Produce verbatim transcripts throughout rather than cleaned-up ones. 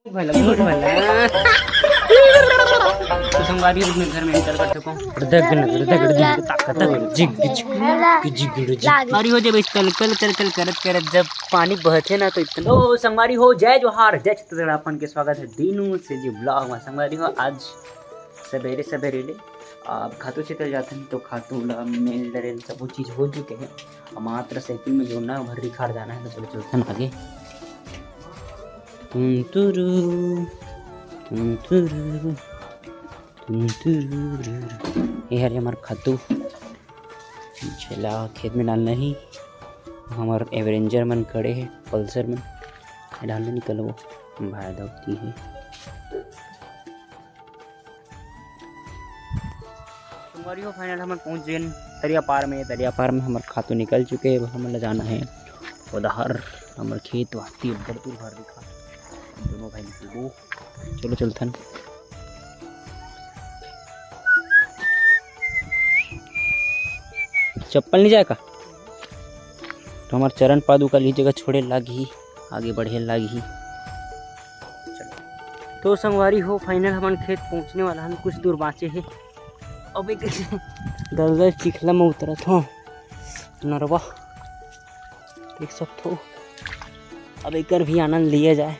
भाई लगा, भाई लगा। तो संगवारी, मैं घर में एंटर कर चुका हूँ। देख, देख, देख, देख, ताकत है। जिग, जिग, जिग, जिग, जिग। संगवारी हो, जब इस कल, कल, कल, कल करत, करत जब पानी बहथे ना, तो इतना, तो संगवारी हो, जय जोहार, जय छत्तीसगढ़, अपन के स्वागत है दीनू से जी ब्लॉग में। संगवारी हो, आज सवेरे, सवेरे ले अब खातू छींटे जाथन, तो खातू ला मेल डरेल सबो चीज हो चुके हैं। अब मात्र साइकिल में जोड़ना, भर्री खार जाना है, तो चलो चलथन आगे। तुंतुरु, तुंतुरु, तुंतुरु। ये हरे हमार खातू, जेला खेत में डालना ही। हमार एवरेंजर मन खड़े हैं, पल्सर मन, डालने निकलबो, भाई दौड़ती है। संगवारी हो, फाइनल हमन पहुंच गेन तरिया पार में। तरिया पार में हमर खातू निकल चुके हैं। अब हमन ला जाना है उधार, हमर खेत वाती उधर दूर भर दिखा। दोनों भाई निकलबो। चलो चलथन। चप्पल नहीं जाए का? तो हमर चरण पादुका ली जगह छोड़े लागही, आगे बढ़े लागही। चलो। तो संगवारी हो, फाइनल हमन खेत पहुंचने वाला हन, कुछ दूर बाँचे हे। अब एक दलदल चिखला में उतरत हो नरवा, देख सकथो। अब एकर भी आनंद लिया जाए।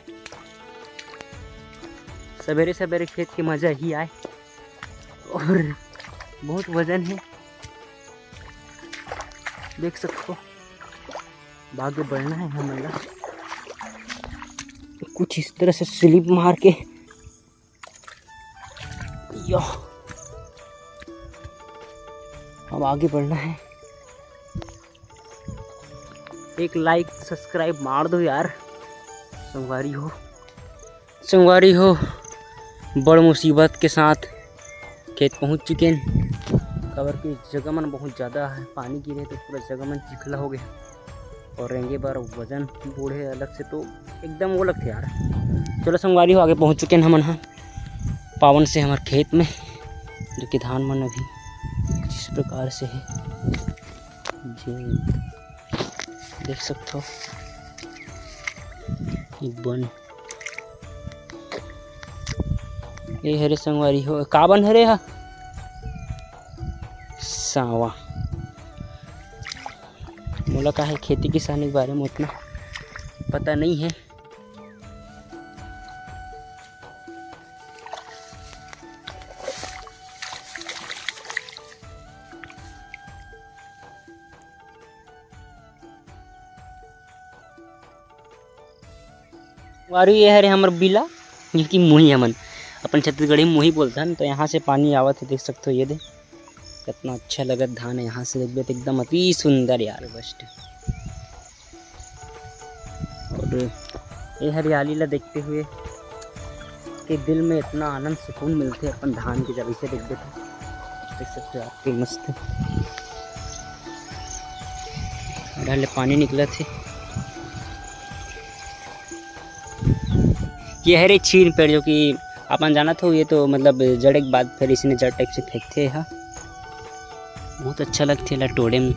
सवेरे सवेरे खेत के मजा ही आए। और बहुत वजन है, देख सकथो। आगे बढ़ना है हमन ला कुछ इस तरह से स्लिप मार के। यो, अब आगे बढ़ना है। एक लाइक सब्सक्राइब मार दो यार संगवारी हो। संगवारी हो, बड़ मुसीबत के साथ खेत पहुंच चुके हैं, काबर कि जगह मन बहुत ज़्यादा है, पानी गिरे तो पूरा जगह मन चिखला हो गया और रेंगे बर वजन बूढ़े अलग से तो एकदम वो लगते यार। चलो संगवारी हो, आगे पहुंच चुके हैं हमन ह पावन से हमर खेत में, जो कि धान मन अभी जिस प्रकार से है, जो देख सकथो, ये बन, ये हरे संगवारी हो, का बन हरे हा? सावा। मोला का है, खेती किसानी के बारे में उतना पता नहीं है। संगवारी, ये हरे हमर बिला, ये कि मुही हमन अपन छत्तीसगढ़ी में मुही बोलथन। तो यहाँ से पानी आवत है, देख सकते हो, ये दे कितना अच्छा लगत धान है। यहाँ से देखबे तो एकदम अति सुंदर यार, बेस्ट। और ये हरियाली ला देखते हुए के दिल में इतना आनंद सुकून मिलते अपन धान के जब इसे देखबे तो, देख सकते हो आपके मस्त। डाले पानी निकलत हे। ये हरे छीन पेड़, जो कि अपन जानत हो, ये तो मतलब जड़े के बाद फिर इसने जड़ टाइप से फेंकते हैं। बहुत अच्छा लगथे एला टोड़े में,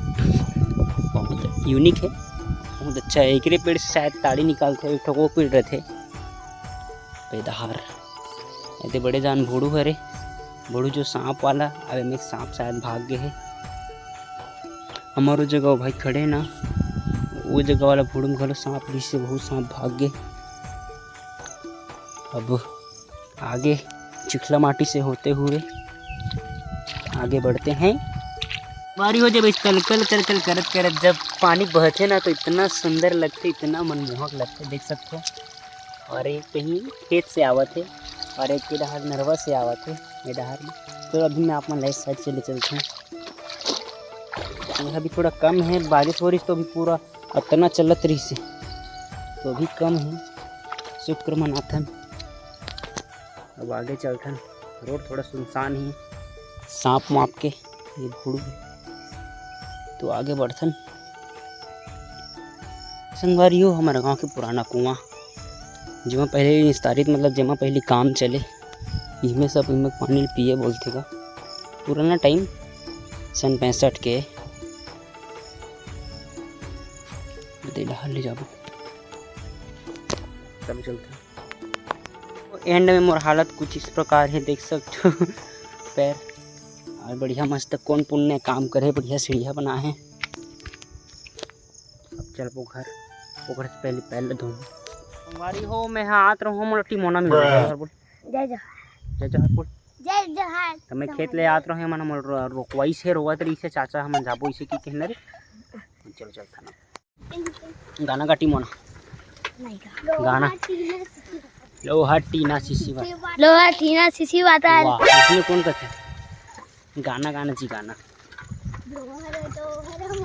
बहुत यूनिक है, बहुत अच्छा है। एकरे पेड़ से शायद ताड़ी निकालथे, एक ठो वो पेड़ रहथे पैदाहार। एदे बड़े जान भोड़ू हरे, भोड़ू जो सांप वाला, अब एमे सांप शायद भाग गए है। हमारो जगह वो भाई खड़े ना, वो जगह वाला भोड़ू में घलो सांप गिस से बहुत सांप भाग गए। अब आगे चिखला माटी से होते हुए आगे बढ़ते हैं। बारी हो जब इस कल कल कल कल करत करत जब पानी बहथे ना, तो इतना सुंदर लगथे, इतना मनमोहक लगथे, देख सकते हो। और एक कहीं खेत से आवत है और एक के डहार नरवा से आवत है, ये डहार में। तो अभी मैं आप मन ला इस साइड से ले चलते हैं। तो यह भी थोड़ा कम है, बारिश हो रही तो अभी पूरा अतना चलत रही से, तो अभी कम है। शुक्र मनाथन। अब आगे चलथन, रोड थोड़ा सुनसान ही, सांप वाप के ये भुड़। तो आगे बढ़थन। संगवारी हो, हमारे गांव के पुराना कुआं, जेमा पहले विस्तारित, मतलब जेमा पहले काम चले, इमे सब इमे पानी पिए बोलथे का। पुराना टाइम सन पैंसठ के, दे डहार ले जाबो, तब चलथन। एंड में मोर हालत कुछ इस प्रकार हे, देख सकथो। पैर और बढ़िया मस्त कोन पुण्य काम करे, बढ़िया सीढ़िया बना हे। अब चलबो घर, ओकर से पहले पैर ल धोहूं। संगवारी हो, मैं हा आत रहूं, मोला टिमोना मिल गया। जय जोहार। जय जोहार बोल। जय जोहार। त मैं खेत ले आत रहूं, मन मोला रो-, रोकवाइस हे, रोवत रहिस हे, चाचा हमन जाबो इसे की कहना रे। चलो चल थाना। गाना गा टिमोना। गाना। लोहा टीना सीसी वाला। लोहा टीना सीसी वाला। वाह, इसमें कौन कहते हैं? गाना गाना जी, गाना।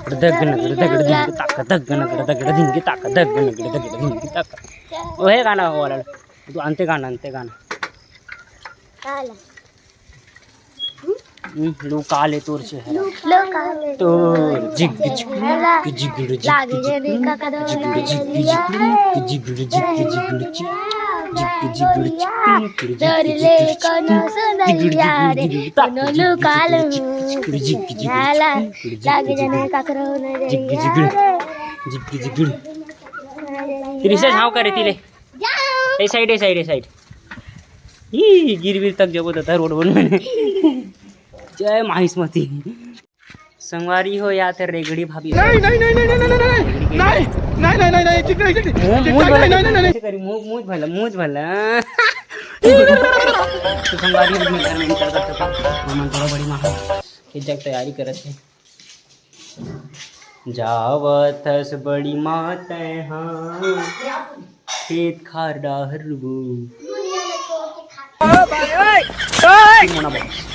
गड़दग गन गड़दग गड़दिंग ताक, दग गन गड़दग गड़दिंग ताक, दग गन गड़दग गड़दिंग ताक। ओहे गाना हो वाला। तू अंते गाना, अंते गाना। हम्म, लो काले तोर चेहरा। लो काले तोर जिग जिग, जिगड़ जिग लागे जिग, जने का करो जिगड़ जिग जिग, जिगड़ जिग जिगड़ जिग, जिग जिगड़ जिग, डर ले कोनो सुंदरिया रे, कोनो लुका लो जिगड़ जिग जिगड़, लागे जने का करो न जिग जिगड़, जिग जिगड़। तेरी से झाव करे तीले। ए साइड, ए साइड, ए साइड। ई गिरवीर तक जबो दता रोड बन में। जय माहिष्मती। संगवारी हो या ते रेगड़ी भाभी। नहीं, नहीं, नहीं, नहीं, नहीं, नहीं, नहीं, नहीं, नहीं, नहीं, नहीं, नहीं, नहीं, चिक नहीं, चिक नहीं, मुंह, चिक मुंह नहीं, भला, नहीं, नहीं, नहीं, नहीं। कैसे करी? मुंह, मुंह भला, मुंह भला। तो संगवारी हो, मैं घर में निकल कर चुका हूं। हमन थोड़ा बड़ी माँ के जग तैयारी करत हे। जावत हस बड़ी माँ तैं हा, खेत खार डाहर बू। मोना बस।